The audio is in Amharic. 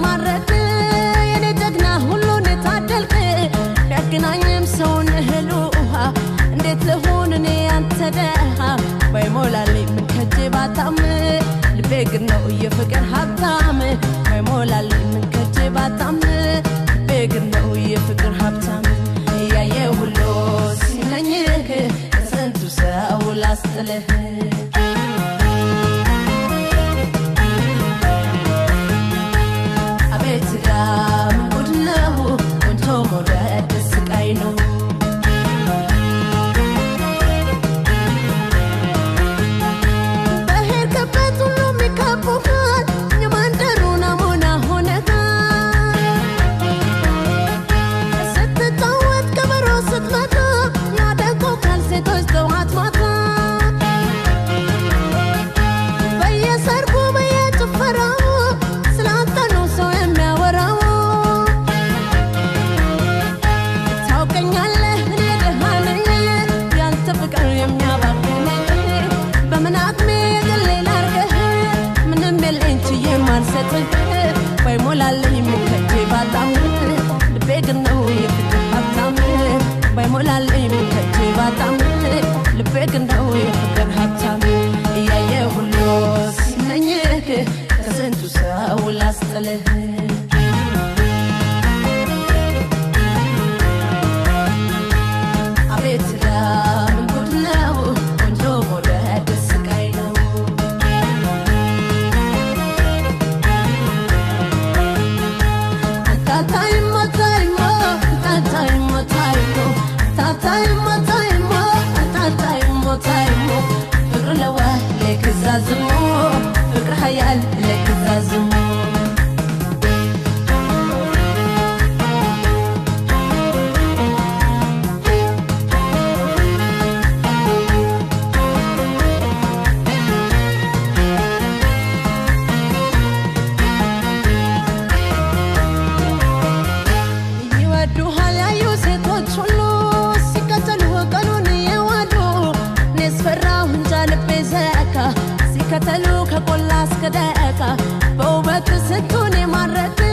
ማረክ የኔ ጀግና ሁሉን የታደልክ፣ ቢያገናኝም ሰውን እህል ውሃ እንዴት ልሁን እኔ ያንተ ደሃ? ባይሞላልኝ ምን ከጄ ባጣም ልቤ ግን ነው የፍቅር ሀብታም። ባይሞላልኝ ምን ከጄ ባጣም ልቤ ግን ነው የፍቅር ሀብታም። እያየ ሁሉ ሲመኝህ ከስንቱ ሰው ላስጥልህ። አቤት ምን ጉድ ነው፣ ቆንጆ መውደድ ስቃይ ነው። በሄድክበት ሁሉም ይከቡሃል፣ የመንደሩ ናሙና ሆነሃል። ስትጫወት ከበሮ ስትመታ ያደንቁሃል ሴቶች ጠዋት ማታ። በየሰርጉ በየጭፈራው ስላንተ ነው ሰው የሚያወራው። ታውቀኛለህ እኔ ደሃ ነኝ፣ ያንተ ፍቅር የሚያባክነኝ። በምን አቅሜ የግሌ ላርግህ? ምንም የለኝ ችዬ ማልሰጥህ። ባይሞላልኝ